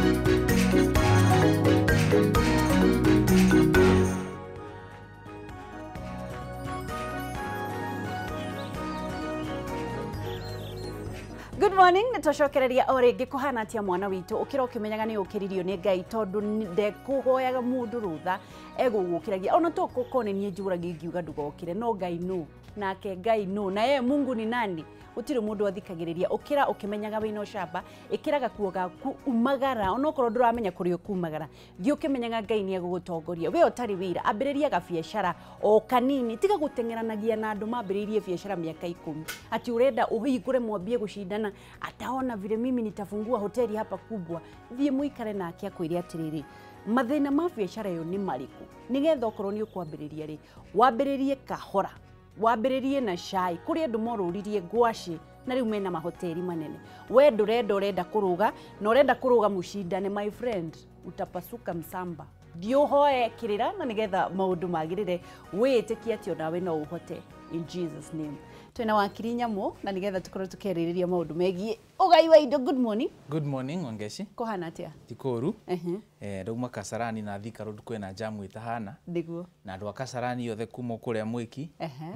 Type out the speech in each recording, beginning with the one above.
Good morning, nitũcokereria o rĩngĩ kũhana atĩa mwana witũ ũkĩra ũkĩmenyaga nĩ ũkĩririo nĩ Ngai tondũ ndekũhoyaga mũndũ rũtha egũgũkĩragia ona to kũkorwo nĩ niĩ njũragia ingiuga ndũgokĩre no Ngai nũ nake Ngai nũ na yeye Mungu ni nani gũtirĩ mũndũ athikagĩrĩria ũkĩra ũkĩmenyaga wĩna ũcamba ĩkĩra gakuo gaku umagara onokorwo ndũramenya kũrĩa ũkumagara thiĩ ũkĩmenyaga Ngai nĩ egũgũtongoria we ũtarĩ wĩra ambĩrĩria gabiacara o kanini tiga gũteng'eranagia na andũ mambĩrĩirie biacara mĩaka 10 ati ũrenda ũhingũre mwambie gũcindana ataona vile mimi nitafungua hoteli hapa kubwa thiĩ mũikare nake akwĩre atĩrĩrĩ mathĩna ma biacara ĩyo nĩ marĩkũ nĩgetha okorwo nĩ ũkwambĩrĩria rĩ wambĩrĩrie kahora wambĩrĩrie na cai kũrĩ andũ morũririe ngwacĩ na rĩu mena mahoteli manene we ndũrenda ũrenda kũrũga na ũrenda kũrũga mũcindane my friend utapasuka msamba thiĩ ũhoe kĩrĩra na nĩgetha maũndũ magĩrĩre wĩĩtĩkie atĩ onawe no ũhote in Jesus name twĩna wakiri Nyamũ na nĩgetha tũkorwo tũkĩarĩrĩria maũndũ megiĩ ũgai wa indo. Good morning. Good morning Wangeshi. Kũhana atĩa? Tikũru. Ndauma Kasarani na Thika Road kwĩna jamu ĩtahana. Nĩguo. Na andũ a Kasarani othe kuma kũrĩa Mwĩki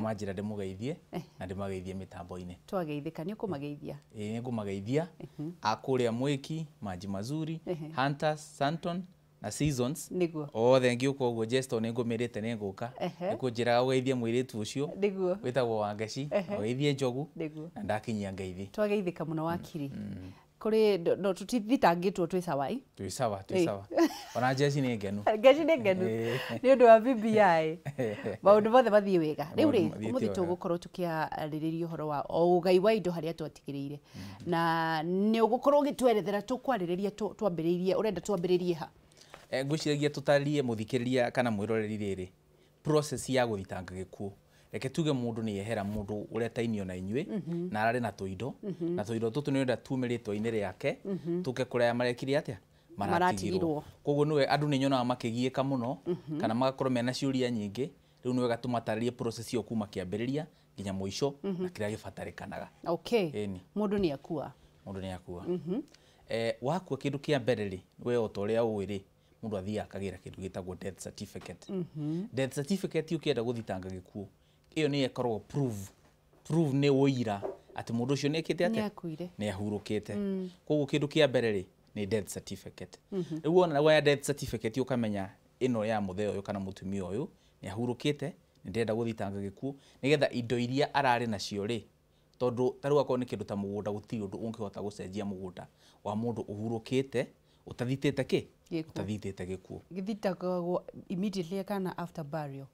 manjĩra ndĩmũgeithie na ndĩmageithie mĩtambo-inĩ. Twageithĩka nĩ ũkũmageithia? Ĩĩ nĩngũmageithia. A kũrĩa Mwĩki, Maji Mazuri, Hunters, Santon na Seasons. Nĩguo. Othe ngĩũka ũguo Jesto nĩngũmĩrĩte nĩngũka. Nĩkũnjĩraga ũgeithie mũirĩtu ũcio. Nĩguo. Wĩtagwo Wangeshi, ũgeithie Njogu. Nĩguo. Na ndakinyia ngeithi. Twageithĩka mũno wakiri. Kũrĩ no tũtithitangĩtwo twĩ sawa ĩ? Twĩ sawa, twĩ sawa. Ona Jeci nĩ ngenu. Ngeci nĩ ngenu. Nĩ ũndũ wa BBI. Maũndũ mothe mathiĩ wega. Rĩu rĩ, ũmũthĩ tũgũkorwo tũkĩarĩrĩria ũhoro wa ũgai wa indo harĩa twatigĩrĩire. Na nĩ ũgũkorwo ũgĩtwerethera tũkwarĩrĩria twambĩrĩirie, ũrenda twambĩrĩrie ha? Ngwĩciragia tũtarĩrie mũthikĩrĩria kana mwĩroreri rĩrĩ process ya gũthitanga gĩkuũ. Reke tuge mũndũ nĩ ehera mũndũ ũretainio na inyuĩ na ararĩ na tũindo na tũindo tũtũ nĩ ũrenda tume rĩtwa-inĩ rĩake tũke kũrĩa marekire atĩa maratigirwo. Koguo nĩwe andũ nĩ nyonaga makĩgiĩka mũno kana magakorwo mena ciũria nyingĩ. Rĩu nĩ wega tũmatarĩrie process ĩyo kuma kĩambĩrĩria nginya mũico na kĩrĩa gĩbatarĩkanaga. Okay. Mũndũ nĩ akua. Mũndũ nĩ akua. Wakua kĩndũ kĩa mbere rĩ we o ta ũrĩa ũĩ rĩ mũndũ athiaga akagĩra kĩndũ gĩtagwo death certificate. Death certificate ũkĩenda gũthitanga gĩkuũ ĩyo nĩ ĩkoragwo proof. Proof nĩ ũira atĩ mũndũ ũcio nĩ ekĩte atĩa? Nĩ ahurũkĩte. Koguo kĩndũ kĩa mbere rĩ nĩ death certificate. Rĩu wona woya death certificate ũkamenya ĩno ya mũthee ũyũ kana mũtumia ũyũ nĩ ahurũkĩte, nĩ ndĩrenda gũthitanga gĩkuũ nĩgetha indo iria ararĩ nacio rĩ tondũ ta rĩu akorwo nĩ kĩndũ ta mũgũnda gũtirĩ ũndũ ũngĩhota gũcenjia mũgũnda wa mũndũ ũhurũkĩte ũtathitĩte kĩ? Ũtathitĩte gĩkuũ. Gĩthitangagwo immediately kana after burial?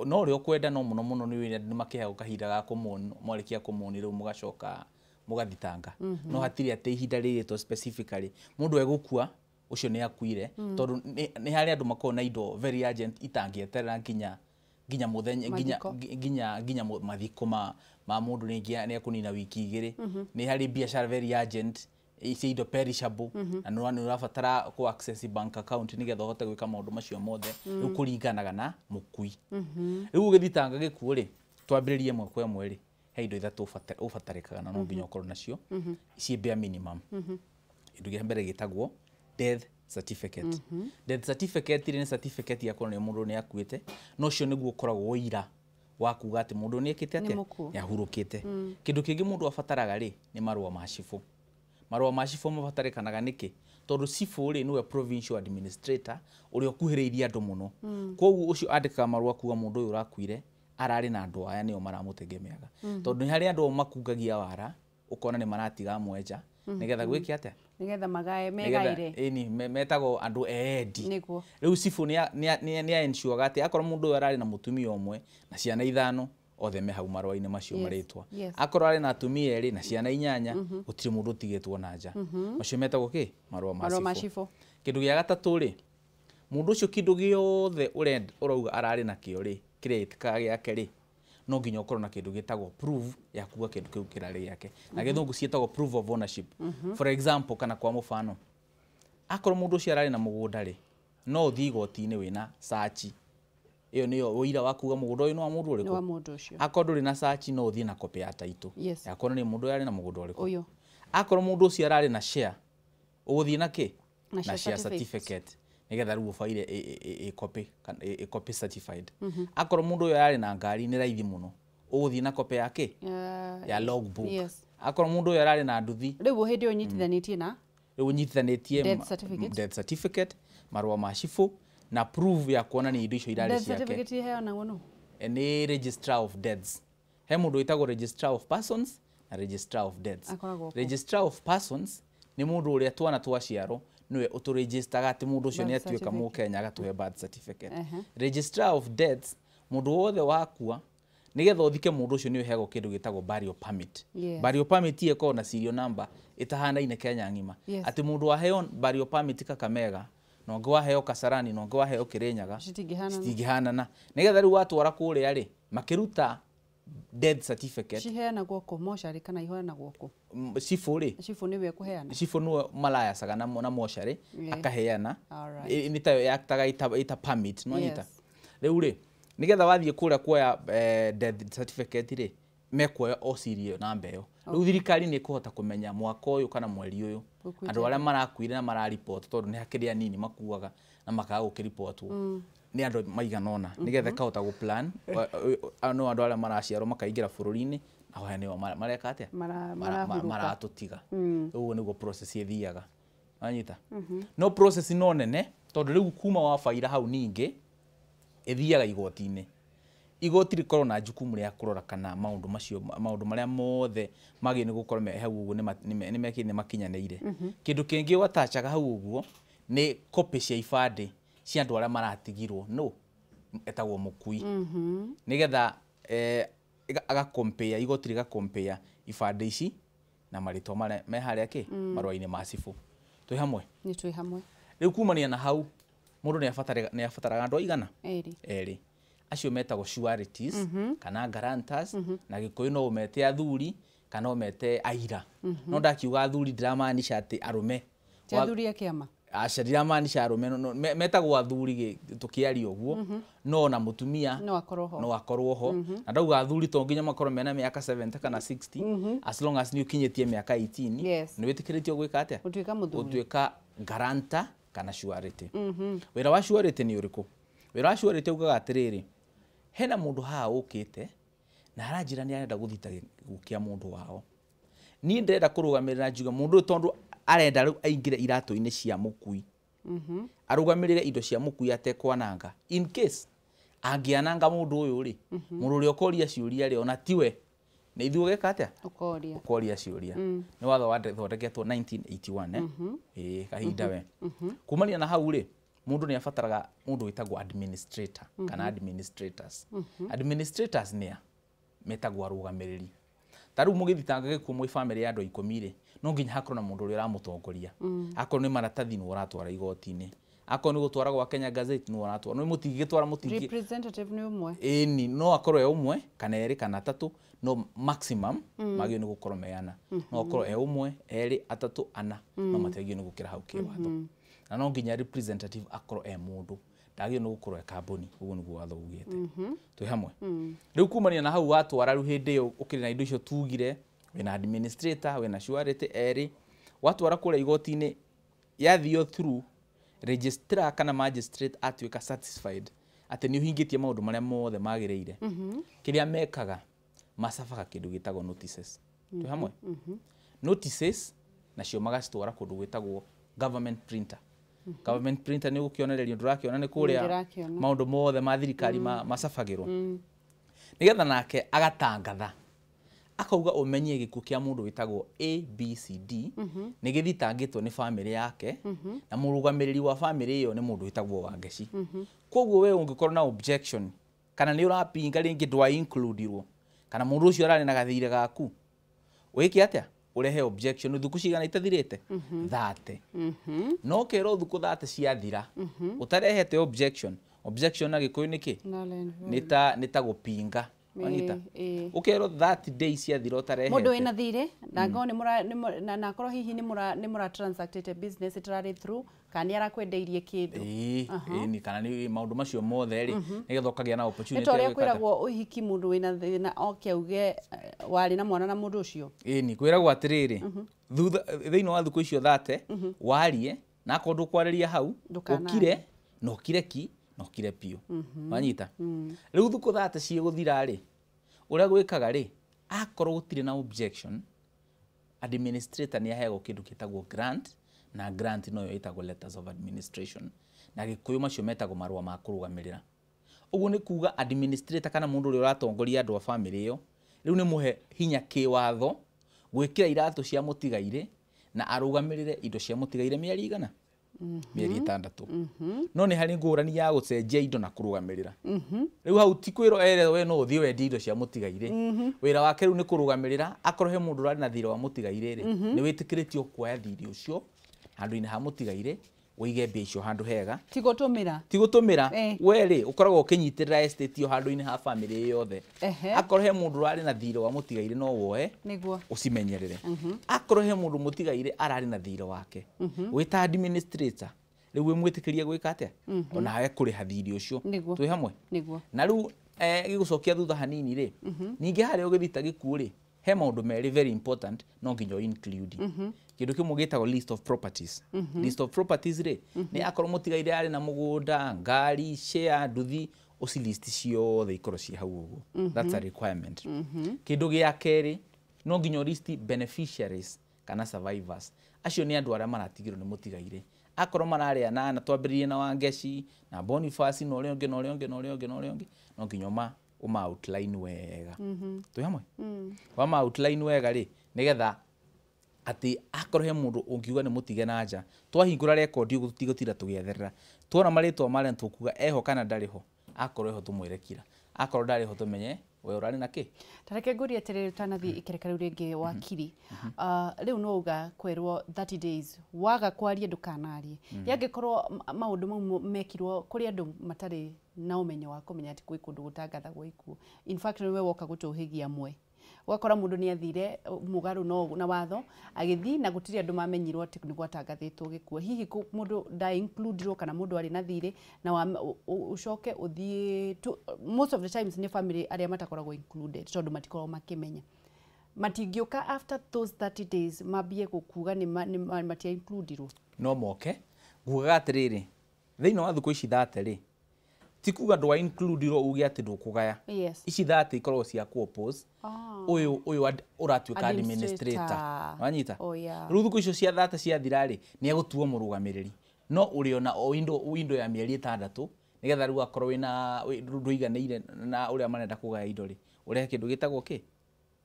No ũrĩa ũkwenda no mũno mũno nĩ makĩheagwo kahinda ga kũmon mwarĩkia kũmoni rĩu mũgacoka mũgathitanga. No hatirĩ atĩ ihinda rĩrĩtwo specifically mũndũ egũkua ũcio nĩ akuire tondũ nĩ harĩ andũ makoragwo na indo very urgent itangĩeterera nginya nginya mũthenya nginya nginya mathiko ma mũndũ nĩ ekũnina wiki 2. Nĩ harĩ biacara very urgent ici indo perishable na nĩ ũrabatara ku access bank account nĩgetha ũhote gwĩka maũndũ macio mothe rĩu kũringanaga na mũkui. Rĩu ũgĩthitanga gĩkuũ rĩ twambĩrĩrie ĩmwe kwa ĩmwe rĩ he indo ithatũ ũbatarĩkaga na no nginya ũkorwo nacio ici bare minimum. Kĩndũ kĩa mbere gĩtagwo death certificate. Death certificate rĩ nĩ certificate ya kuonania mũndũ nĩ akuĩte no ũcio nĩguo ũkoragwo ũira wa kuga atĩ mũndũ nĩ ekĩte atĩa nĩ ahurũkĩte. Kĩndũ kĩngĩ mũndũ abataraga rĩ nĩ marũa ma cibũ. Marũa ma cibũ mabatarĩkanaga nĩkĩ? Tondũ cibũ rĩ nĩwe provincial administrator ũrĩa ũkuhĩrĩirie andũ mũno. Koguo ũcio andĩkaga marũa kuga mũndũ ũyũ ũrakuire ararĩ na andũ aya nĩo maramũtegemeaga. Tondũ nĩ harĩ andũ makungagia wara ũkona nĩ maratiga mwenja nĩgetha gwĩke atĩa? Nĩgetha magae megaire. Ĩni metagwo andũ endi. Nĩguo. Rĩu cibũ nĩ ensure atĩ akorwo mũndũ ũyũ ararĩ na mũtumia ũmwe na ciana 5 othe me hau marũa-inĩ macio marĩtwa. Akorwo arĩ na atumia 2 na ciana 8 gũtirĩ mũndũ ũtigĩtwo na nja. Macio metagwo kĩ? Marũa ma cibũ. Kĩndũ gĩa gatatũ rĩ mũndũ ũcio kĩndũ gĩothe ũrauga ararĩ nakĩo rĩ kĩrĩa gĩtĩkaga gĩake rĩ no nginya ũkorwo na kĩndũ gĩtagwo proof ya kuga kĩndũ kĩu kĩrarĩ gĩake. Na gĩthũngũ ciĩtagwo proof of ownership. For example kana kwa mũbano akorwo mũndũ ũcio ararĩ na mũgũnda rĩ no ũthiĩ igoti-inĩ wĩna search ĩyo nĩyo ũira wa kuga mũgũnda ũyũ nĩ wa mũndũ ũrĩkũ? Nĩ wa mũndũ ũcio. Akorwo ndũrĩ na search no ũthiĩ na copy ya title. Ya kuonania mũndũ ũyũ arĩ na mũgũnda ũrĩkũ. Ũyũ. Akorwo mũndũ ũcio ararĩ na share ũgũthiĩ na kĩ? na share certificate nigetha rĩu ũbaire ĩ copy ĩ copy certified. Akorwo mũndũ ũyũ ararĩ na ngari nĩ raithi mũno, ũgũthiĩ na copy ya kĩ ya logbook. Akorwo mũndũ ũyũ ararĩ na nduthi, rĩu hĩndĩ ĩyo ũnyitithanĩtie na rĩu ũnyitithanĩtie death certificate, marũa ma cibũ na proof ya kuonania indo icio irarĩ ciake. Death certificate iheanagwo nũ? Nĩ registrar of deaths. He mũndũ wĩtagwo registrar of persons na registrar of deaths. Registrar of persons nĩ mũndũ ũrĩa twana twaciarwo nĩwe ũtũregistaga atĩ mũndũ ũcio nĩ atuĩka Mũkenya agatũhe birth certificate. Registrar of deaths, mũndũ wothe wakua nigetha ũthike mũndũ ũcio nĩ ũheagwo kĩndũ gĩtagwo burial permit. Burial permit ĩkoragwo na serial number ĩtahanaine Kenya ng'ima. Atĩ mũndũ waheo burial permit Kakamega na ũngĩ waheo Kasarani na ũngĩ waheo Kirinyaga citingĩhanana. Nigetha rĩu watwara kũrĩa rĩ, makĩruta death certificate ciheanagwo kũ mocarĩ kana iheanagwo kũ? Cibũ rĩ, cibũ nĩwe ũkũheana, cibũ nĩwe malayacaga na mocarĩ akaheana, nĩ tayo yaktaga ita permit no nyita. Rĩu rĩ, nigetha wathiĩ kũrĩa kuoya death certificate rĩ, mekuoya o serial number ĩyo. Rĩu thirikari nĩ ĩkũhota kũmenya mwaka ũyũ kana mweri ũyũ andũ arĩa marakuire na mararipoti, tondũ nĩ hakĩrĩ anini makuaga na makaga gũkĩripotwo nĩ andũ maigana ũna, nĩgetha ĩkahota gũ plan no andũ arĩa maraciarwo makaingĩra bũrũri-inĩ na aya nĩo mareka atĩa, maratũtiga. Ũguo nĩguo process ĩthiaga. Wanyita? No process no nene, tondũ rĩu kuma wabaira hau ningĩ ĩthiaga igoti-inĩ. Igoti rĩkorwo na jukumu rĩa kũrora kana maũndũ macio, maũndũ marĩa mothe magĩrĩirwo nĩ gũkorwo me hau ũguo nĩ mekĩte, nĩ makinyanĩire. Kĩndũ kĩngĩ watachaga hau ũguo nĩ copy cia ibandĩ cia andũ arĩa maratigirwo no etagwo mũkui, nĩgetha agakompea, igoti rĩgakompea ibandĩ ici na marĩtwa marĩa me harĩa kĩ marũa-inĩ ma cibũ. Twĩ hamwe? Nĩ twĩ hamwe. Rĩu kumania na hau mũndũ nĩ abataraga andũ aigana? Erĩ. Acio metagwo sureties kana guarantors, na Gĩkũyũ no ũmete athuri kana ũmete aira. No ndakiuga athuri ndiramaanisha atĩ arũme. Ti athuri a kĩama? Aca, ndiramaanisha arũme, metagwo athuri tũkĩaria ũguo, no na mũtumia no akorwo ho. Na ndauga athuri to nginya makorwo mena mĩaka 70 kana 60, as long as nĩ ũkinyĩtie mĩaka 18 nĩ wĩtĩkĩrĩtio gwĩka atĩa? Gũtuĩka mũthuri. Gũtuĩka guarantor kana surety. Wĩra wa surety nĩ ũrĩkũ? Wĩra wa surety ugaga atĩrĩrĩ, hena mũndũ haha ũkĩte na aranjĩra nĩ arenda gũthita gĩkuũ kĩa mũndũ wao. Niĩ ndĩrenda kũrũgamĩrĩra njuge mũndũ ũyũ tondũ arenda rĩu aingĩre iratũ-inĩ cia mũkui, arũgamĩrĩre indo cia mũkui atekwananga. In case angĩananga mũndũ ũyũ rĩ, mũndũ ũrĩa ũkoria ciũria rĩ, ona tiwe nĩ ithuĩ ũgeka atĩa? Ũkoria ciũria. Nĩ watho wathondeketwo 1981 ĩĩ kahinda we. Kumania na hau rĩ, mũndũ nĩ abataraga mũndũ wĩtagwo administrator kana administrators. Administrators nĩ a metagwo arũgamĩrĩri. Ta rĩu mũgĩthitanga gĩkuũ mwĩ bamĩrĩ ya andũ 10 rĩ, no nginya hakorwo na mũndũ ũrĩa ũramũtongoria. Akorwo nĩ maratathi nĩwe ũratwara igoti-inĩ, akorwo nĩ gũtwara gwa Kenya Gazette nĩwe ũratwara, no mũtingĩgĩtwara mũtingĩ representative nĩ ũmwe. Ĩni, no akorwo e ũmwe kana erĩ kana atatũ, no maximum magĩrĩirwo nĩ gũkorwo me ana. No akorwo e ũmwe, erĩ, atatũ, ana, no matiagĩrĩirwo nĩ gũkĩra hau kĩwatho. Na no nginya representative akorwo e mũndũ, ndagĩrĩirwo nĩ gũkorwo e kambuni, ũguo nĩguo watho ugĩte. Twĩ hamwe? Rĩu kumania na hau watwara rĩu hĩndĩ ĩyo ũkĩrĩ na indo icio tugire, wĩna administrator, wĩna surety erĩ, watwara kũrĩa igoti-inĩ yathio through registrar kana magistrate atuĩka satisfied atĩ nĩ ũhingĩtie maũndũ marĩa mothe magĩrĩire. Kĩrĩa mekaga macabaga kĩndũ gĩtagwo notices. Twĩ hamwe? Notices nacio magacitwara kũndũ gwĩtagwo government printer. Government printer nĩ ũgũkĩonererio, ndũrakĩona nĩ kũrĩa maũndũ mothe ma thirikari macabagĩrwo. Nĩgetha nake agatangatha akauga ũmenye gĩkuũ kĩa mũndũ wĩtagwo ABCD nĩ gĩthitangĩtwo nĩ bamĩrĩ yake, na mũrũgamĩrĩri wa bamĩrĩ ĩyo nĩ mũndũ wĩtagwo Wangeci. Koguo we ũngĩkorwo na objection kana nĩ ũrapinga rĩngĩ ndwa include-irwo kana mũndũ ũcio ararĩ na gathirĩ gaku, wĩke atĩa? Ũrehe objection thukũ cigana itathirĩte? 30. No kerwo thukũ 30 ciathira ũtarehete objection. Objection na Gĩkũyũ nĩ kĩ? Nĩ ta gũpinga. Wanyita? Ũkerwo 30 days ciathira ũtarehete. Mũndũ wĩna thirĩ na ngoo nĩ na akorwo hihi nĩ mũra transacted business ĩtararĩ through kana nĩ arakwendeirie kĩndũ. Ĩĩ, kana nĩ maũndũ macio mothe rĩ, nĩgetha ũkagĩa na opportunity. Nĩ ta ũrĩa kwĩragwo ũhiki mũndũ wĩna thĩna oke auge warĩ na mwana na mũndũ ũcio. Ĩĩ, kwĩragwo atĩrĩrĩ, thutha thĩinĩ wa thukũ icio 30 warie Na akorwo ndũkwarĩria hau, Ndũkanarie. ũkire na ũkire ki na ũkire biũ. Wanyita? Rĩu thukũ 30 ciĩgũthira rĩ, ũrĩa gwĩkaga rĩ, akorwo gũtirĩ na objection, administrator nĩ aheagwo kĩndũ gĩtagwo grant, na grant noyo ĩtagwo letters of administration, na Gĩkũyũ macio metagwo marũa ma kũrũgamĩrĩra. Ũguo nĩ kuga administrator kana mũndũ ũrĩa ũratongoria andũ a bamĩrĩ ĩyo rĩu nĩ mũhe hinya kĩwatho gwĩkĩra iratũ cia mũtigairĩ na arũgamĩrĩre indo cia mũtigairĩ mĩeri igana, mĩeri 6. No nĩ harĩ ngũrani ya gũcenjia indo na kũrũgamĩrĩra. Rĩu hau ti kwĩrwo ere we no ũthiĩ wendie indo cia mũtigairĩ. Wĩra wake rĩu nĩ kũrũgamĩrĩra, akorwo he mũndũ ũrarĩ na thirĩ wa mũtigairĩ rĩ, nĩ wĩtĩkĩrĩtio kuoya thirĩ ũcio handũ-inĩ ha mũtigairĩ, ũige mbia icio handũ hega. Ti gũtũmĩra. Ti gũtũmĩra. We rĩ, ũkoragwo ũkĩnyitĩrĩra estate ĩyo handũ-inĩ ha bamĩrĩ yothe. Akorwo he mũndũ ũrarĩ na thirĩ wa mũtigairĩ no woe, nĩguo ũcimenyerere. Akorwo he mũndũ mũtigairĩ ararĩ na thirĩ wake, wĩ ta administrator rĩu wĩmwĩtĩkĩrie gwĩka atĩa? Onawe kũrĩha thirĩ ũcio. Twĩ hamwe? Nĩguo. Na rĩu gĩgũcokia thutha hanini rĩ, ningĩ harĩa ũgĩthita gĩkuũ rĩ, he maũndũ merĩ very important no nginya include. Kĩndũ kĩmwe gĩtagwo list of properties. List of properties rĩ, nĩ akorwo mũtigairĩ arĩ na mũgũnda, ngari, share, nduthi, ũci list ciothe ikorwo ciĩ hau ũguo. That's a requirement. Kĩndũ gĩa kerĩ, no nginya list beneficiaries kana survivors. Acio nĩ andũ arĩa maratigirwo nĩ mũtigairĩ. Akorwo mararĩ anana, twambĩrĩrie na Wangeci na Boniface na ũrĩa ũngĩ na ũrĩa ũngĩ na ũrĩa ũngĩ na ũrĩa ũngĩ, no nginya ũma outline wega. Twĩ hamwe? Wama outline wega rĩ, nĩgetha atĩ akorwo he mũndũ ũngiuga nĩ mũtige na nja, twahingũra rekondi ũguo tũtigũtinda tũgĩetherera. Tuona marĩtwa marĩa tũkuga eho kana ndarĩ ho, akorwo eho tũmwĩre kira, akorwo ndarĩ ho tũmenye we ũrarĩ na kĩ. Ta reke ngũrie atĩrĩrĩ ũtanathiĩ ikereka rĩu rĩngĩ wakiri. Rĩu no uga kwĩrwo 30 days waga kwaria ndũkanarie. Yangĩkorwo maũndũ mau mekirwo kũrĩ andũ matarĩ na ũmenyo wa kũmenya atĩ gwĩ kũndũ gũtangathagwo ikuũ. In fact nĩwe woka gũtũhĩgia amwe. Ũgakora mũndũ nĩ athire mũgarũ no na watho agĩthiĩ na gũtirĩ andũ mamenyirwo atĩ nĩ gwatangathĩtwo gĩkuũ. Hihi mũndũ nda include kana mũndũ arĩ na thirĩ na ũcoke ũthiĩ, most of the times nĩ family arĩa matakoragwo included tondũ matikoragwo makĩmenya. Matingĩũka after those 30 days mambie gũkuga nĩ matia includirwo. No moke ngugaga atĩrĩrĩ, thĩinĩ wa thikũ ici 30 rĩ, ti kuga ndwa includirwo uge atĩ ndũkũgaya. Ici 30 ikoragwo cia ku oppose ũyũ ũratuĩka administrator. Wanyita? Rĩu thikũ icio cia 30 ciathira rĩ, nĩ egũtuo mũrũgamĩrĩri. No ũrĩ ona o window ya mĩeri 6 nĩgetha rĩu akorwo wĩna ndũiganĩire na ũrĩa marenda kũgaya indo rĩ, ũrehe kĩndũ gĩtagwo kĩ?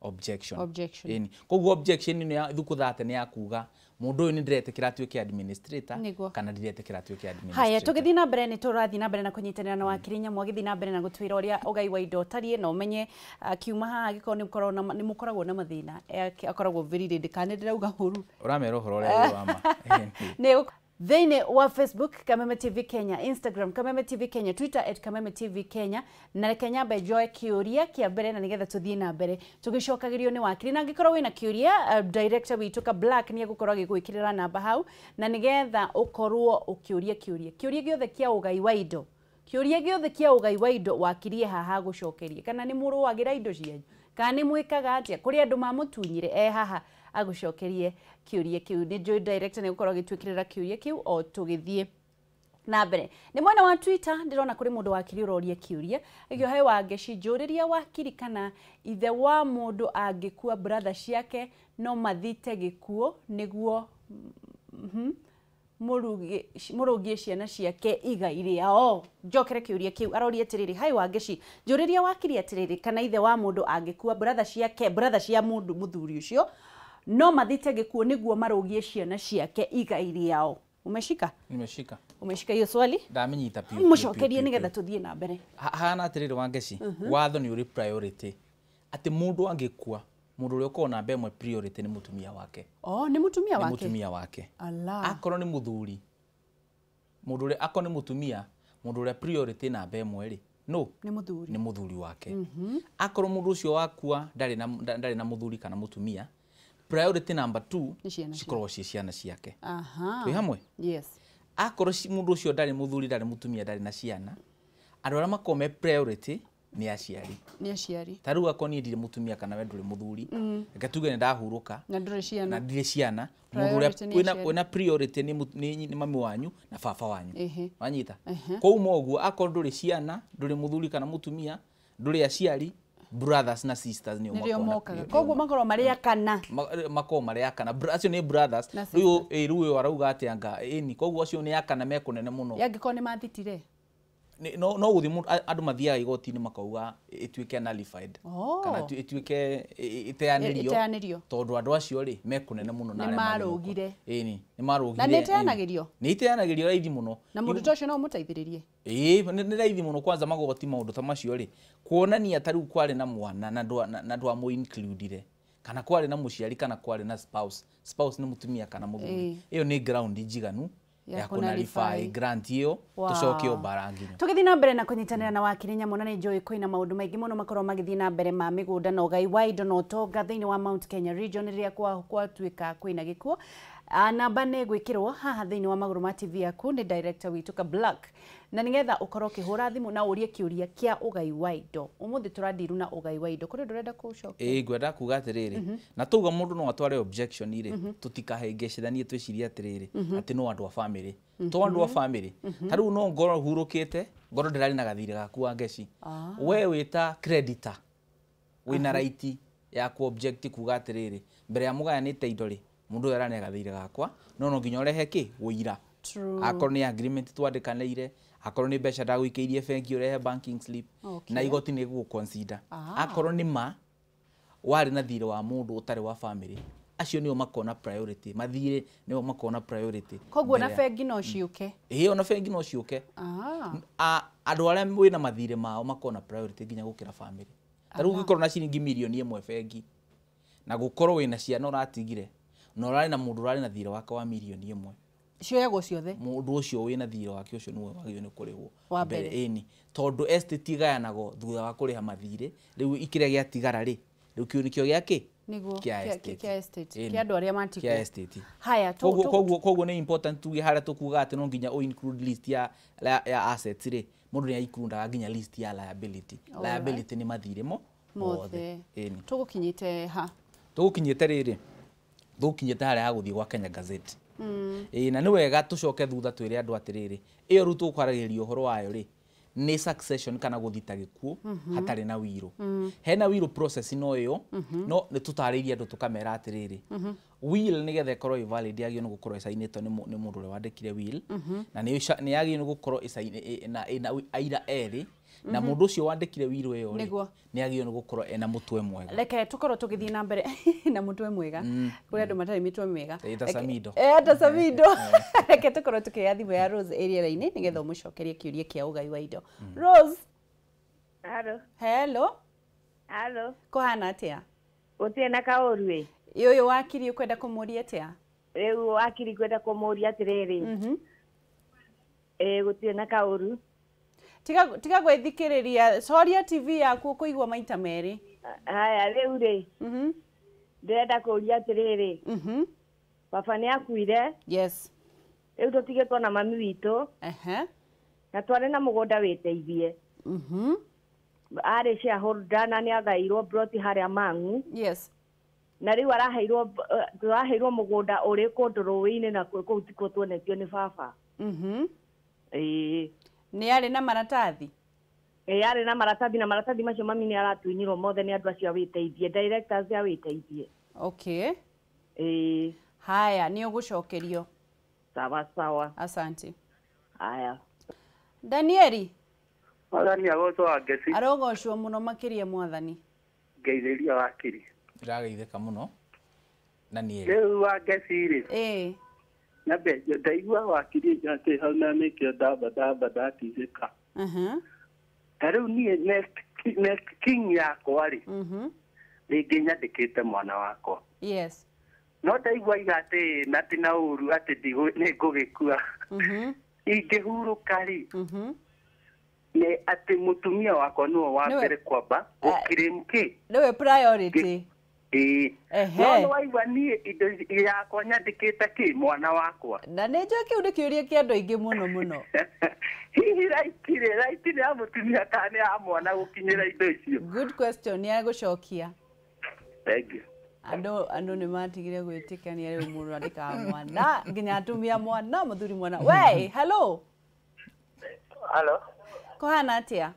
Objection. Objection. Koguo objection nĩ ya thukũ 30 nĩ ya kuga mũndũ ũyũ nĩ ndĩretĩkĩra atuĩke administrator kana ndiretĩkĩra atuĩke administrator. Haya, tũgĩthiĩ na mbere nĩ tũrathiĩ na mbere na kũnyitanĩra na wakiri Nyamu agĩthiĩ na mbere na gũtwĩra ũrĩa ũgai wa indo ũtariĩ, na ũmenye kiuma haha angĩkorwo nĩ mũkoragwo na mathĩna, akoragwo very ready. Kana ndĩrauga ũru? Ũramera ũhoro ũrĩa wĩ wa ma. Nĩ thĩinĩ wa Facebook Kameme TV Kenya, Instagram Kameme TV Kenya, Twitter at Kameme TV Kenya. Na reke nyambe njoe kĩũria kĩa mbere na nĩgetha tũthiĩ na mbere tũgĩcokagĩrio nĩ wakiri. Na angĩkorwo wĩna kĩũria, director witũ ka Black nĩ egũkorwo agĩgwĩkĩrĩra namba hau, na nĩgetha ũkorwo ũkĩũria kĩũria, kĩũria gĩothe kĩa ũgai wa indo, kĩũria gĩothe kĩa ũgai wa indo wakirie haha gũcokerie, kana nĩ mũrũagĩra indo cianyu, kana nĩ mwĩkaga atĩa, kũrĩ andũ mamũtunyire e haha agũcokerie kĩũria kĩu. Nĩ njũĩ director nĩ gũkorwo agĩtwĩkĩrĩra kĩũria kĩu o tũgĩthiĩ na mbere. Nĩ mwena wa Twitter ndĩrona kũrĩ mũndũ wakiri ũroria kĩũria ĩgĩo, he Wangeci, njũrĩria wakiri kana ithe wa mũndũ angĩkua brother ciake no mathite gĩkuũ nĩguo mũrũgie ciana ciake igai rĩao. Njokere kĩũria kĩu aroria atĩrĩrĩ, hai Wangeci, njũrĩria wakiri atĩrĩrĩ, kana ithe wa mũndũ angĩkua brother ciake, brother cia mũndũ mũthuri ũcio no mathite gĩkuũ nĩguo marũgie ciana ciake igai rĩao. Umeshika? Nimeshika. Umeshika hiyo swali? Ndamenyita piũ. Mũcokerie nĩgetha tũthiĩ na mbere. Hana atĩrĩrĩ Wangeci, watho nĩ ũrĩ priority. Atĩ mũndũ angĩkua, mũndũ ũrĩa ũkoragwo namba ĩmwe priority nĩ mũtumia wake. Oh, nĩ mũtumia wake? Nĩ mũtumia wake. Allah. Akorwo nĩ mũthuri, mũndũ ũrĩa akorwo nĩ mũtumia, mũndũ ũrĩa priority namba ĩmwe rĩ, no nĩ mũthuri. Nĩ mũthuri wake. Akorwo mũndũ ũcio wakua ndarĩ na mũthuri kana mũtumia, priority number 2 cikoragwo ciĩ ciana ciake. Twĩ hamwe? Yes. Akorwo mũndũ ũcio ndarĩ mũthuri, ndarĩ mũtumia, ndarĩ na ciana, andũ arĩa makoragwo me priority Nĩ aciari. Nĩ aciari. Ta rĩu akorwo niĩ ndirĩ mũtumia kana we ndũrĩ mũthuri, reke tuge nĩ ndahurũka na ndũrĩ ciana, na ndirĩ ciana, mũndũ ũrĩa wĩna priority nĩ mami wanyu na baba wanyu. Wanyita? Kouma ũguo akorwo ndũrĩ ciana, ndũrĩ mũthuri kana mũtumia, ndũrĩ aciari, brothers na sisters nĩo mokaga. Koguo makorwo marĩ akana. Makorwo marĩ akana. Acio nĩ brothers. Rĩu rĩu arauga atĩ anga ĩni, koguo acio nĩ akana mekũnene mũno. Angĩkorwo nĩ mathitire? No gũthiĩ andũ mathiaga igoti-inĩ makauga ĩtuĩke nullified kana ĩtuĩke ĩteanĩrio, tondũ andũ acio rĩ mekũnene mũno na arĩa marũgire. Ĩni, nĩ marũgire. Na nĩ ĩteanagĩrio? Nĩ ĩteanagĩrio raithi mũno. Na mũndũ ta ũcio no ũmũteithĩrĩrie? Ĩĩ, nĩ raithi mũno. Kwanza magoti maũndũ ta macio rĩ, kuonania ta rĩu kwarĩ na mwana na ndwamũ include-ire, kana kwarĩ na mũciari kana kwarĩ na spouse. Spouse nĩ mũtumia kana mũthuri. Ĩyo nĩ ground njiganu ya kũnalify grant iyo tucoke mbara nginya. Tũgĩthiĩ na mbere na kũnyitanĩra na wakiri Nyamu, na nĩ njũĩ kwĩna maũndũ maingĩ mũno makorwo magĩthiĩ na mbere ma mĩgũnda na ũgai wa indo na ũtonga thĩinĩ wa Mount Kenya region rĩrĩa kwatuĩka kwĩna gĩkuũ. Namba nĩ gwĩkĩrwo haha thĩinĩ wa magũrũ ma TV yaku nĩ director witũ ka Black, na nĩgetha ũkorwo ũkĩhũra thimũ na ũrie kĩũria kĩa ũgai wa indo. Ũmũthĩ tũrandiru na ũgai wa indo. Kũrĩ ũndũ ũrenda kũcokia? Ĩĩ, ngwenda kuga atĩrĩrĩ, na tauga mũndũ no atware objection rĩ, tũtikahĩngĩcithanie twĩcirie atĩrĩrĩ atĩ no andũ a family. To andũ a family. Ta rĩu no ngorwo hurũkĩte, ngorwo ndĩrarĩ na gathirĩ gaku wa ngeci. We wĩta creditor, wĩna right ya ku object kuga atĩrĩrĩ, mbere ya mũgayanĩte indo rĩ, mũndũ ũyũ aranega gathirĩ gakwa, no nginya ũrehe kĩ ũira. Akorwo nĩ agreement twandĩkanĩire, akorwo nĩ mbeca ndagũikĩirie bengi ũrehe banking slip, na igoti nĩ gũgũ consider. Akorwo nĩ ma warĩ na thirĩ wa mũndũ ũtarĩ wa family, acio nĩo makona priority, mathirĩ nĩo makona priority. Koguo na bengi no ciũke? Ĩĩ, ona bengi no ciũke. Andũ arĩa wĩna mathirĩ mao makona priority nginya gũkĩra family. Ta rĩu ũngĩkorwo na ciringi mirioni 1 bengi, na gũkorwo wĩna ciana ũratigire, na ũrarĩ na mũndũ ũrarĩ na thirĩ wake wa mirioni 1, cioyagwo ciothe. Mũndũ ũcio wĩna thirĩ wake ũcio nĩwe wagĩrĩirwo nĩ kũrĩhwo mbere. Ĩni, tondũ estate igayanagwo thutha wa kũrĩha mathirĩ, rĩu kĩrĩa gĩatigara rĩ, rĩu kĩu nĩkĩo gĩa kĩ? Kĩa estate. Kĩa andũ arĩa matigwo. Kĩa estate. Haya, koguo nĩ important tuge harĩa tũkuga atĩ no nginya ũ include list ya assets rĩ, mũndũ nĩ include nginya list ya liability. Liability nĩ mathirĩ mothe. Ĩni. Tũgũkinyĩte ha? Tũgũkinyĩte rĩrĩ, tũgũkinyĩte harĩa ha gũthiĩ gwa Kenya Gazette. Ĩĩ, na nĩ wega tũcoke thutha twĩre andũ atĩrĩrĩ, ĩyo rĩu tũkwaragĩrĩria ũhoro wayo rĩ, nĩ succession kana gũthita gĩkuũ hatarĩ na wiro. Hena wiro process no ĩyo, no nĩ tũtarĩirie andũ tũkamera atĩrĩrĩ, will nĩgetha ĩkorwo ĩ valid yagĩrĩirwo nĩ gũkorwo ĩcainĩtwo nĩ mũndũ ũrĩa wandĩkire will, na nĩ yagĩrĩirwo nĩ gũkorwo ĩna aira erĩ, na mũndũ ũcio wandĩkire will ĩyo rĩ, nĩ agĩrĩirwo nĩ gũkorwo ena mũtwe mwega. Reke tũkorwo tũgĩthiĩ na mbere na mũtwe mwega. Kũrĩ andũ matarĩ mĩtwe mĩega. Ta Samido. Ta Samido. Reke tũkorwo tũkĩoya thimũ ya Rose ĩrĩa-inĩ nĩgetha ũmũcokerie kĩũria kĩa ũgai wa indo. Rose. Hello. Hello. Hello. Kũhana atĩa? Gũtirĩ na kaũru ĩ. Ũyũ wakiri ũkwenda kũmũria atĩa? Rĩu wakiri ngwenda kũmũria atĩrĩrĩ. Ĩĩ, gũtirĩ na kaũru. Tiga gwĩthikĩrĩria, coria TV yaku ũkũigua maita merĩ. Haya, rĩu rĩ, ndĩrenda kũũria atĩrĩrĩ, baba nĩ akuire. Yes. Rĩu tũtigĩtwo na mami witũ. Na twarĩ na mũgũnda wĩteithie. Arĩ shareholder na nĩ agairwo plot harĩa Mang'u. Yes. Na rĩu araheirwo, tũraheirwo mũgũnda ũrĩ kũndũ rũĩ-inĩ na kũu tikuo tuonetio nĩ baba. Ĩĩ. Nĩ arĩ na maratathi? Ĩĩ, arĩ na maratathi, na maratathi macio mami nĩ aratunyirwo mothe nĩ andũ acio a wĩteithie, directors a wĩteithie. Okay. Ĩĩ. Haya, nĩ ũgũcokerio. Sawa sawa. Asante. Haya. Danieli. Mwathani agocwo wa ngeci. Arogocwo mũno makĩria mwathani. Ngeithĩria wakiri. Ndĩrageithĩka mũno. Na niĩ. Rĩu wa ngeci rĩ. Ĩĩ. Nyambe ndaigua wakiri atĩ hau na nĩkĩo ndamba ndatizĩka. Ta rĩu niĩ next king yakwa rĩ, rĩngĩ nyandĩkĩte mwana wakwa. Yes. No ndaigua iga atĩ na ti na ũru atĩ nĩ ngũgĩkua. Ingĩhurũka rĩ, nĩ atĩ mũtumia wakwa nĩwe wa mbere kwamba gũclaim kĩ? Nĩwe priority. Ĩĩ. No nĩ waigua niĩ indo yakwa nyandĩkĩte kĩ mwana wakwa. Na nĩ njũĩ kĩu nĩ kĩũria kĩa andũ aingĩ mũno mũno. Hihi right rĩ, right nĩ ya mũtumia kana nĩ ya mwana gũkinyĩra indo icio? Good question, nĩ agũcokia. Thank you. Andũ nĩ matigire gwĩtĩkania rĩu mũndũ andĩkaga mwana nginya atumia mwana mũthuri mwana. We, hello. Hello. Kũhana atĩa?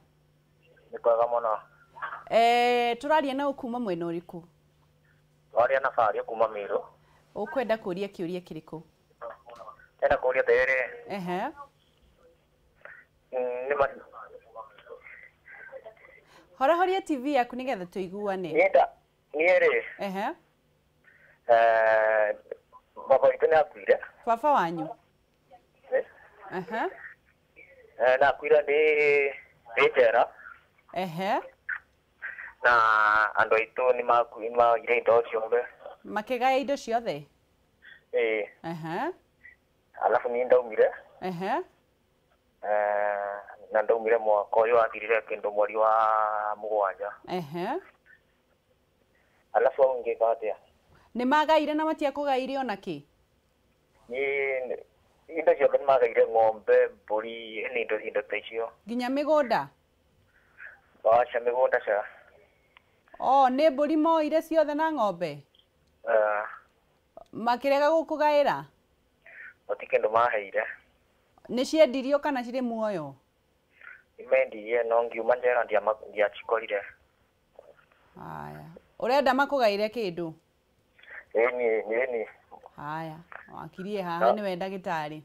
Nĩ kwega mũno. Tũraria na kuma mwena ũrĩkũ? Twaria na Fario kuma Meru. Ũkwenda kũria kĩũria kĩrĩkũ? Ndĩrenda kũria atĩrĩrĩ. Ehe. Nĩ ma Horahoria TV yaku nĩgetha tũiguane. Niĩ rĩ. Ehe. Baba witũ nĩ akuire. Baba wanyu? Ehe. Na akuire ndĩ njera. Ehe. Na andũ aitũ nĩ maagire indo ciothe. Makĩgaya indo ciothe? Ĩĩ. Ehe. Alafu niĩ ndaumire. Ehe. Na ndaumire mwaka ũyũ wathirire kĩndũ mweri wa 7. Ehe. Alafu hau ngĩka atĩa? Nĩ magaire na matiakũgaire ona kĩ? Niĩ indo ciothe nĩ magaire, ng'ombe, mbũri, nĩ indo ta icio. Nginya mĩgũnda? Aca, mĩgũnda ca. Oh, nĩ mbũri moire ciothe na ng'ombe? Makĩrega gũkũgaĩra? Gũtirĩ kĩndũ maheire. Nĩ ciendirio kana cirĩ muoyo? Nĩmendirie no ngiuma njera ndiacikorire. Haya. Ũrenda makũgaĩre kĩndũ? Ĩni, ĩni. Haya, wakirie haha nĩwe ndagĩtarĩ.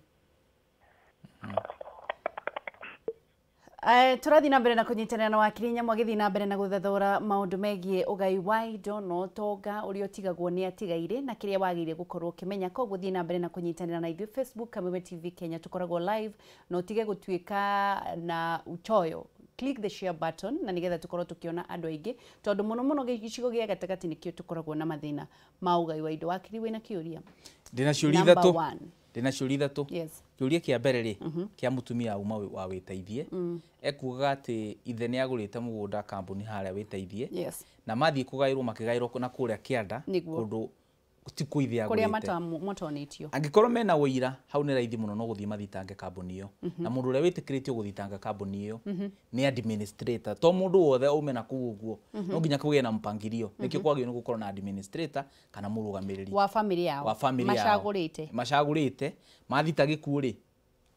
Tũrathiĩ na mbere na kũnyitanĩra na wakiri Nyamu agĩthiĩ na mbere na gũthathũra maũndũ megiĩ ũgai wa indo na ũtonga ũrĩa ũtigagwo nĩ atigairĩ na kĩrĩa wagĩrĩire gũkorwo ũkĩmenya. Koguo thiĩ na mbere na kũnyitanĩra na ithuĩ Facebook Kameme TV Kenya, tũkoragwo live na ũtige gũtuĩka na uchoyo. Click the share button na nigetha tukorwo tukiona andũ aingĩ tondũ mũno mũno gĩcigo gĩa gatagatĩ nĩkĩo tũkoragwo na mathĩna ma ũgai wa indo. Wakiri wĩna kĩũria? Ndĩna ciũria ithatũ. Ndĩna ciũria ithatũ. Yes. Kĩũria kĩa mbere rĩ, kĩa mũtumia uma wa wĩteithie. Ekugaga atĩ ithe nĩ agũrĩte mũgũnda kambuni harĩa wĩteithie. Yes. Na mathiĩ kũgaĩrwo makĩgaĩrwo na kũrĩa kĩanda kũndũ ti kũ ithe agũrĩte. Kũrĩa matonĩtio. Angĩkorwo mena ũira hau nĩ raithi mũno no gũthiĩ mathitange kambuni ĩyo. Na mũndũ ũrĩa wĩtĩkĩrĩtio gũthitanga kambuni ĩyo nĩ administrator. To mũndũ wothe aume na kũu ũguo. No nginya kũgĩe na mpangilio. Nĩkĩo kwagĩrĩirwo nĩ gũkorwo na administrator kana mũrũgamĩrĩri wa family yao. Wa family yao. Macagũrĩte. Macagũrĩte. Mathita gĩkuũ rĩ,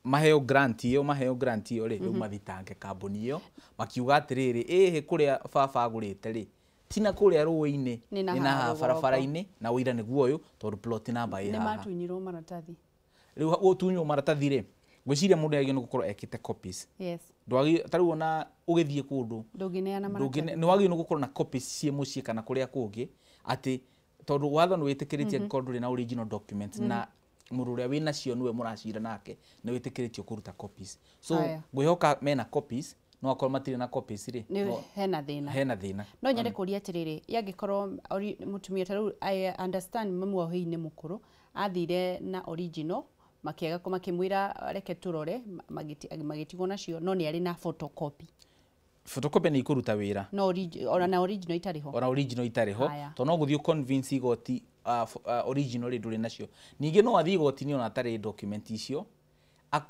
maheo grant ĩyo, maheo grant ĩyo rĩ, rĩu mathitange kambuni ĩyo makiuga atĩrĩrĩ, ĩhĩ kũrĩa baba agũrĩte rĩ tina kũrĩa rũĩ-inĩ, nĩ na barabara-inĩ, na ũira nĩguo ũyũ tondũ plot number ĩ haha. Nĩ matunyirwo maratathi. Rĩu gũtunywo maratathi rĩ, ngwĩciria mũndũ nĩagĩrĩirwo nĩ gũkorwo ekĩte copies. Yes. Ndwagĩrĩirwo ta rĩu ona ũgĩthiĩ kũndũ ndũngĩneana maratathi. Nĩ wagĩrĩirwo nĩ gũkorwo na copies ciĩ mũciĩ kana kũrĩa kũngĩ, atĩ tondũ watho nĩ wĩtĩkĩrĩtie angĩkorwo ndũrĩ na original documents na mũndũ ũrĩa wĩnacio nĩwe mũracira nake nĩ wĩtĩkĩrĩtio kũruta copies. So ngwĩhoka mena copies, no akorwo matirĩ na copies rĩ, hena thĩna. Hena thĩna. No nyende kũria atĩrĩrĩ, yangĩkorwo mũtumia ta rĩu I understand mamu wa hihi nĩ mũkũrũ, athire na original makĩaga makĩmwĩra reke tũrore, magĩtigwo nacio, no nĩ arĩ na photocopy. Photocopy nĩ ikũruta wĩra. No ona na original itarĩ ho. Ona original itarĩ ho. Tondũ no gũthiĩ convince igoti original rĩ ndũrĩ nacio. Ningĩ no athiĩ igoti-inĩ ona atarĩ document icio.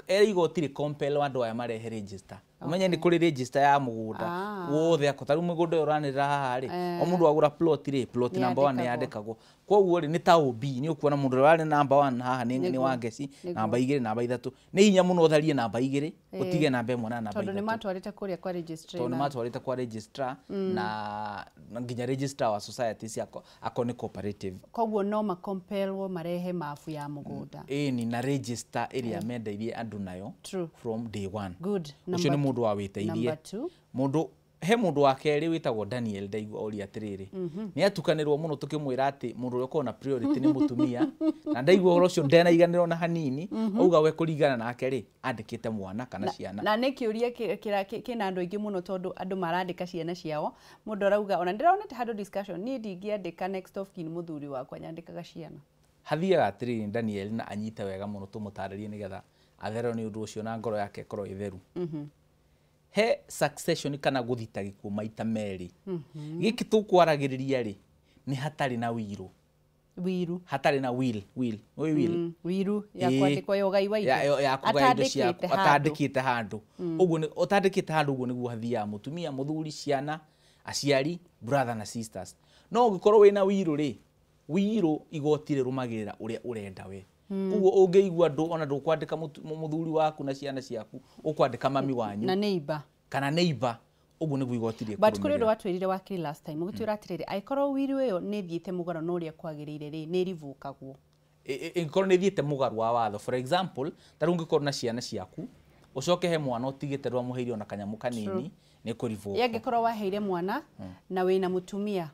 Ere igoti rĩ compel andũ aya marehe register. Ũmenye nĩ kũrĩ register ya mũgũnda wothe ako ta rĩu mũgũnda ũyũ ũranĩrĩra haha rĩ, o mũndũ agũra plot rĩ, plot number 1 nĩ yandĩkagwo. Koguo rĩ nĩ ta OB, nĩ ũkuona mũndũ ũrĩa warĩ number 1 haha nĩ Wangeci, namba 2, namba 3. Nĩ hinya mũno ũtharie namba 2, ũtige namba 1 na namba 3. Tondũ nĩ matwarĩte kũrĩa kwa registrar. Tondũ nĩ matwarĩte kwa registrar na nginya registrar wa society ciako akorwo nĩ cooperative. Koguo no makompelwo marehe mabu ya mũgũnda. Ĩni na register ĩrĩa mendeirie andũ nayo from day 1. Good. Ũcio nĩ mũndũ wa wĩteithie. Mũndũ he mũndũ wa kerĩ wĩtagwo Daniel ndaigua oria atĩrĩrĩ, nĩ atukanĩrwo mũno tũkĩmwĩra atĩ mũndũ ũrĩa ũkoragwo na priority nĩ mũtumia, na ndaigua ũhoro ũcio ndenaiganĩrwo na hanini, auga we kũringana nake rĩ andĩkĩte mwana kana ciana. Na nĩ kĩũria kĩna andũ aingĩ mũno tondũ andũ marandĩka ciana ciao, mũndũ arauga ona ndĩronete handũ discussion, niĩ ndingĩandĩka next of kin mũthuri wakwa, nyandĩkaga ciana. Hathiaga atĩrĩrĩ Daniel na anyite wega mũno tũmũtarĩrie nĩgetha atherwo nĩ ũndũ ũcio na ngoro yake ĩkorwo ĩtheru. He succession kana gũthita gĩkuũ maita merĩ. Gĩkĩ tũkwaragĩrĩria rĩ nĩ hatarĩ na wĩirũ. Wiru hatarĩ na will will oi will wiru ya kwandĩkwo ya ũgai wa indo ya kũgaya indo ciaku atandĩkĩte handũ ũguo nĩ ũtandĩkĩte handũ ũguo nĩguo hathiaga mũtumia mũthuri ciana aciari brother na sisters. No ũngĩkorwo wĩna wiru rĩ, wiru igoti rĩrũmagĩrĩra ũrĩa ũrenda we. Koguo ũngĩigua ndũ ona ndũkwandĩka mũthuri waku na ciana ciaku, ũkwandĩka mami wanyu na neighbor kana neighbor, ũguo nĩguo igoti rĩkũrũmĩrĩra. But kũrĩ ũndũ watwĩrire wakiri last time ũgĩtwĩra atĩrĩrĩ, angĩkorwo wiru ĩyo nĩ ĩthiĩte mũgarũ na ũrĩa kwagĩrĩire rĩ, nĩ ĩrivũkagwo. Ĩngĩkorwo nĩ ĩthiĩte mũgarũ wa watho, for example, ta rĩu ũngĩkorwo na ciana ciaku ũcoke he mwana ũtigĩte ndwamũheire ona kanyamũ kanini, nĩ kũrivũkwo. Angĩkorwo waheire mwana na wĩna mũtumia,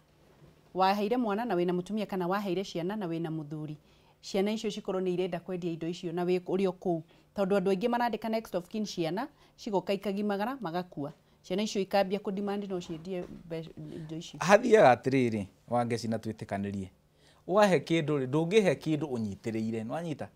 waheire mwana na wĩna mũtumia kana waheire ciana na wĩna mũthuri, ciana icio cikorwo nĩ irenda kwendia indo icio na wĩ ũrĩ o kũu, tondũ andũ aingĩ marandĩka next of kin ciana cigoka ikagimagara magakua, ciana icio ikambia kũ demand no ciendie indo icio. Hathiaga atĩrĩrĩ, Wangeci, na twĩtĩkanĩrie, wahe kĩndũ rĩ, ndũngĩhe kĩndũ ũnyitĩrĩire, nĩwanyita?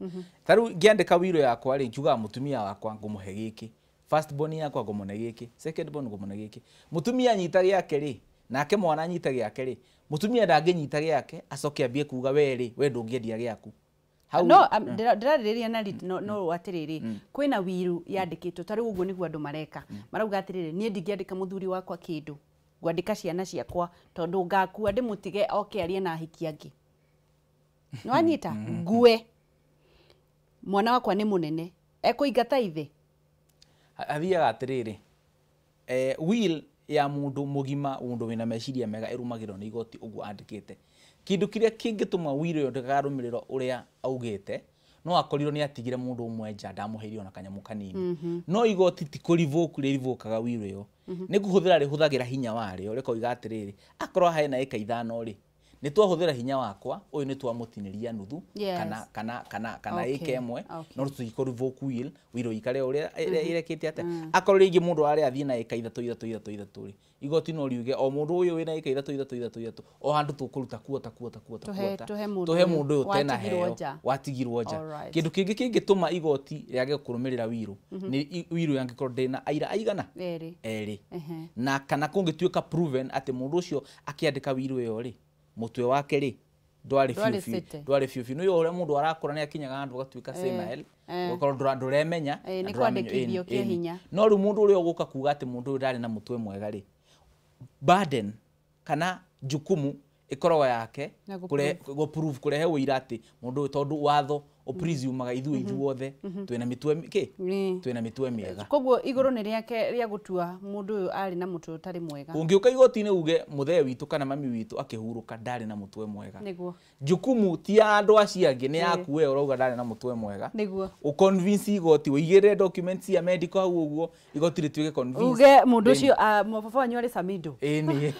Ta rĩu ngĩandĩka wiro yakwa rĩ, njugaga mũtumia wakwa ngũmũhe gĩkĩ, first born yakwa ngũmũne gĩkĩ, second born ngũmũne gĩkĩ. Mũtumia anyita gĩake rĩ, nake mwana anyita gĩake rĩ, mũtumia ndangĩnyita gĩake acoke ambie kuga we rĩ, we ndũngĩendia gĩaku. No ndĩrarĩrĩria na no atĩrĩrĩ, kwĩna wiru yandĩkĩtwo ta rĩu ũguo nĩguo andũ mareka, marauga atĩrĩrĩ, niĩ ndingĩandĩka mũthuri wakwa kĩndũ, ngwandĩka ciana ciakwa tondũ ngakua ndĩmũtige oke arie na ahiki angĩ. Nĩwanyita? Ngue mwana wakwa nĩ mũnene ekũingata ithe. Hathiaga atĩrĩrĩ, will ya mũndũ mũgima, mũndũ wĩna meciria mega ĩrũmagĩrĩrwo nĩ igoti ũguo andĩkĩte. Kĩndũ kĩrĩa kĩngĩtũma will ĩyo ndĩkarũmĩrĩrwo ũrĩa augĩte, no akorirwo nĩ atigire mũndũ ũmwe nja ndamũheire ona kanyamũ kanini. No igoti ti kũrivoke rĩrivokaga will ĩyo, nĩ kũhũthĩra rĩhũthagĩra hinya warĩo rĩkoiga atĩrĩrĩ, akorwo hena ĩka 5 rĩ, nĩ twahũthĩra hinya wakwa ũyũ nĩ twamũtinĩria nuthu kana kana kana kana ĩka ĩmwe, no tũtikũrivoke will ũikare ũrĩa ĩrekĩte atĩa. Akorwo rĩngĩ mũndũ arĩa athiĩ na ĩka 3 3 3 3 rĩ, igoti no riuge o mũndũ ũyũ wĩna ĩka 3 3 3 3 o handũ tũkũruta kuota kuota kuota kuota tũhe mũndũ ũyũ tena heo watigirwo nja. Kĩndũ kĩngĩ kĩngĩtũma igoti rĩage kũrũmĩrĩra wiru nĩ wiru yangĩkorwo ndĩna aira aigana erĩ, na kana kũngĩtuĩka proven atĩ mũndũ ũcio akĩandĩka wiru ĩyo rĩ, mũtwe wake rĩ ndwarĩ biũ biũ. Nĩ ũrĩa mũndũ arakũra nĩ akinyaga handũ agatuĩka senile, ũgakorwo ndũremenya. No rĩu mũndũ ũrĩa ũgũka kuga atĩ mũndũ ũyũ ndarĩ na mũtwe mwega rĩ, burden kana jukumu ĩkoragwo yake kũrehe kũrehe ũira atĩ mũndũ ũyũ, tondũ watho ũpresumaga ithuĩ ithuothe twĩna mĩtwe kĩ, twĩna mĩtwe mĩega. Koguo igũrũ nĩ rĩake rĩa gũtua mũndũ ũyũ arĩ na mũtwe ũtarĩ mwega. Ũngĩũka igoti-inĩ uge mũthee witũ kana mami witũ akĩhurũka ndarĩ na mũtwe mwega, nĩguo jukumu ti ya andũ acio angĩ, nĩ yaku we ũrauga ndarĩ na mũtwe mwega. Nĩguo ũconvince igoti, ũigĩrĩre documents cia medical hau ũguo igoti rĩtuĩke convinced, uge mũndũ ũcio baba wanyu arĩ Samido. Ĩni.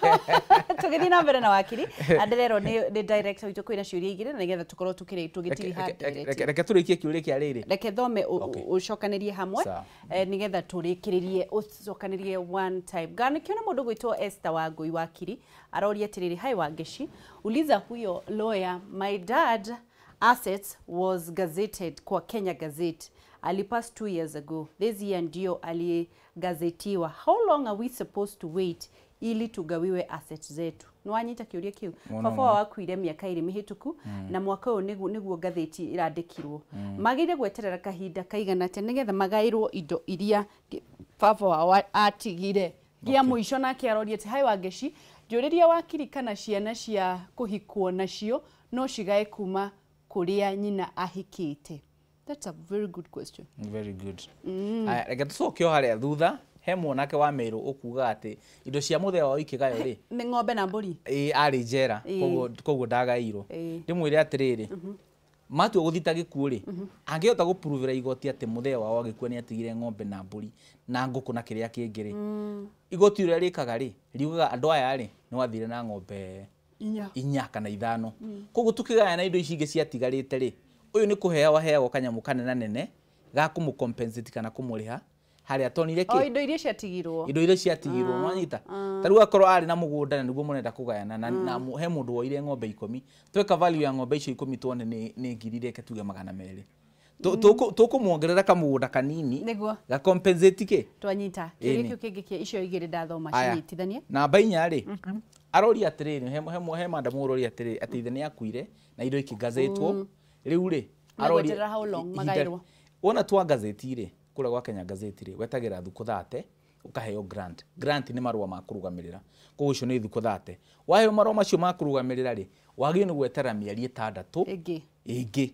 Tũgĩthiĩ na mbere na wakiri, ndĩrerwo nĩ director witũ kwĩna ciũria igĩrĩ na nĩgetha tũkorwo tũgĩtiriha ndereti. Reke tũrĩkie kĩũria kĩa rĩrĩ, reke thome ũcokanĩrie hamwe nĩgetha tũrĩkĩrĩrie ũcokanĩrie one time. Nganĩkĩona mũndũ gwĩtwo Esther Wangui wakiri aroria atĩrĩrĩ, hi Wangeci, uliza huyo lawyer, my dad assets was gazetted kwa Kenya Gazette, alipass 2 years ago, this year ndio aligazetiwa, how long are we supposed to wait ili tugawiwe assets zetu? Nĩwanyita kĩũria kĩu? Baba wao akuire mĩaka 2 mĩhĩtũku na mwaka ũyũ nĩguo ngathĩti ĩrandĩkirwo. Magĩrĩire gweterera kahinda kaigana atĩa nĩgetha magaĩrwo indo iria baba wao atigire? Gĩa mũico nake aroria atĩ, hi Wangeci, njũrĩria wakiri kana ciana cia kũhikwo nacio no cigae kuma kũrĩa nyina ahikĩte. That's a very good question. Very good. Aya, reke tũcoke o harĩa thutha. He mwanake wa Meru ũkuga atĩ indo cia mũthee wao ikĩgayo rĩ, nĩ ng'ombe na mbũri. Ĩĩ, arĩ njera, koguo ndagairwo. Ndĩmwĩre atĩrĩrĩ, matua gũthita gĩkuũ rĩ, angĩhota gũpruvĩra igoti atĩ mũthee wao agĩkua nĩ atigire ng'ombe na mbũri na ngũkũ na kĩrĩa kĩngĩ rĩ, igoti ũrĩa rĩkaga rĩ, riugaga andũ aya rĩ, nĩ wathire na ng'ombe 4 kana 5. Koguo tũkĩgayana indo ici ingĩ ciatigarĩte rĩ, ũyũ nĩ kũheo aheagwo kanyamũ kanene ga kũmũ-compensate kana kũmũrĩha harĩa atonire kĩ, indo iria ciatigirwo, indo iria ciatigirwo, nĩwanyita? Ta rĩu akorwo arĩ na mũgũnda na nĩguo mũrenda kũgayana na he mũndũ woire ng'ombe 10, tweka value ya ng'ombe icio 10 tuone nĩ ngiri, reke tuge 200. Tũkũmuongerera kamũgũnda kanini nĩguo ga compensate kĩ twanyita. Kĩũria kĩu kĩngĩ kĩa icio igĩrĩ ndathoma cinyitithanie. Namba 4 rĩ, Aroria atiriri, he madam uroria atiriri ati ithe ni akuire na indo ikigazetwo riu ri aroria how long magairwo. Wona twa gazeti ri kura gwa Kenya gazeti ri wetagira thuku 30 ukaheo grant. Grant ni marua ma kurugamirira, koguo icio ni thuku 30. Waheo marua macio ma kurugamirira ri wagire ni gwetera mieri 6 ingi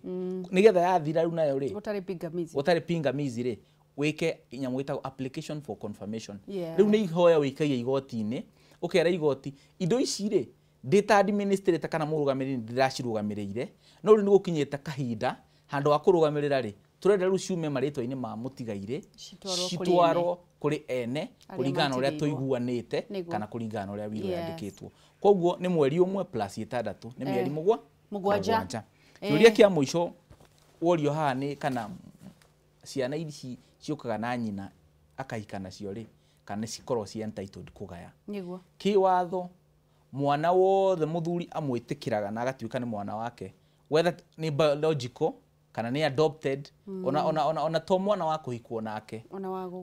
nigetha yathira riu nayo ri gutari pingamizi ri wike nyamu ĩtagwo application for confirmation. Riu ni ihoya wikagia igoti-inĩ, ukera igoti indo ici rĩ ndĩ ta administrator kana mũrũgamĩrĩri ndĩracirũgamĩrĩire, no rĩu nĩ gũkinyĩte kahinda handũ ha kũrũgamĩrĩra rĩ tũrenda rĩu ciume marĩtwa-inĩ ma mũtigairĩ citwarwo kũrĩ ene kũringana na ũrĩa tũiguanĩte kana kũringana na ũrĩa wiro yandĩkĩtwo. Koguo nĩ mweri ũmwe plus 6 nĩ mĩeri mũgwanja. Kĩũria kĩa mũico worio haha nĩ kana ciana ici ciũkaga na nyina akahika nacio rĩ kana cikorwo ci entitled kũgaya. Nĩguo kĩwatho mwana wothe mũthuri amwĩtĩkĩraga na agatuĩka nĩ mwana wake, whether nĩ biological kana nĩ adopted, ona to mwana wa kũhikwo nake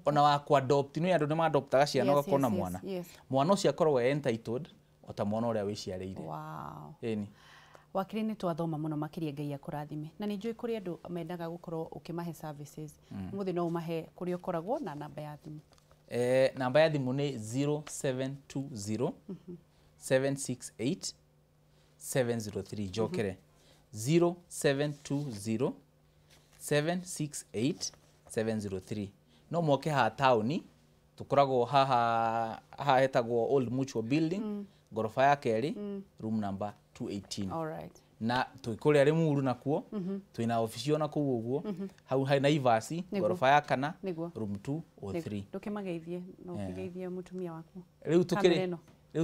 ona wa kũ-adopt. Nĩ andũ nĩ ma-adoptaga ciana ũgakona mwana mwana ũcio akoragwo entitled o ta mwana ũrĩa wĩciarĩire. Wow. Ĩni Wakiri nĩ twathoma mũno makĩria, Ngai akũrathime. Na nĩ njũĩ kũrĩ andũ mendaga gũkorwo ũkĩmahe services. Mũthĩ no ũmahe kũrĩa ũkoragwo na namba ya thimũ. Namba ya thimũ nĩ 0720 768 703. Njokere 0720 768 703. No moke haha taũni, tũkoragwo haha hetagwo Old Mutual Building, ngoroba ya kerĩ, room number 218. All right. Na twĩ kũrĩa Limuru nakuo twĩna obici ona kũu ũguo hau harĩ Naivas ngoroba ya kana room 203. Ndũkĩmageithie na ũkĩgeithie mũtumia waku. Rĩu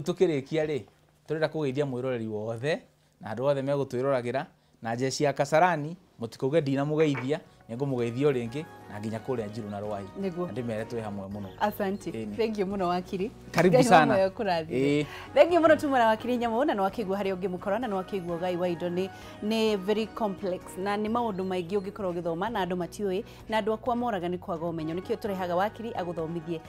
tũkĩrĩkia rĩ tũrenda kũgeithia mwĩroreri wothe na andũ othe megũtwĩroragĩra na jeshi ya Kasarani mũtikauge ndinamũgeithia, nĩngũmũgeithia o rĩngĩ na nginya kũrĩa Njirũ na Rwai na ndĩmere twĩ hamwe mũno. Asante. Thank you mũno wakiri. Karibu sana. Thank you mũno tumara wakiri Nyamu, na nĩwakĩigua harĩa ũngĩmũkora na nĩwakĩigua ũgai wa indo nĩ very complex na nĩ maũndũ maingĩ ũngĩkorwo ũgĩthoma na andũ matiũĩ na andũ akwa moraga nĩ kwaga ũmenyo. Nĩkĩo tũrehaga wakiri agũthomithie.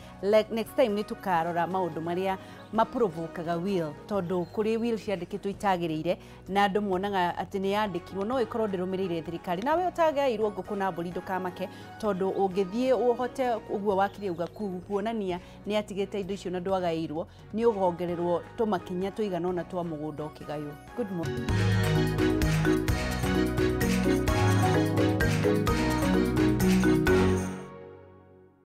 Next time nĩ tũkarora maũndũ marĩa maprovokaga will, tondũ kũrĩ will ciandĩkĩtwo itagĩrĩire na andũ monaga atĩ nĩ yandĩkirwo no ĩkorwo ndĩrũmĩrĩire thirikari. Nawe ũtagairwo ngũkũ na mbũri ndũkamake, tondũ ũngĩthiĩ ũhote ũguo wakiri auga kuonania nĩ atigĩte indo icio na ndwagairwo, nĩ ũgongererwo tũmakinya tũigana ũna twa mũgũnda ũkĩgaywo. Good morning.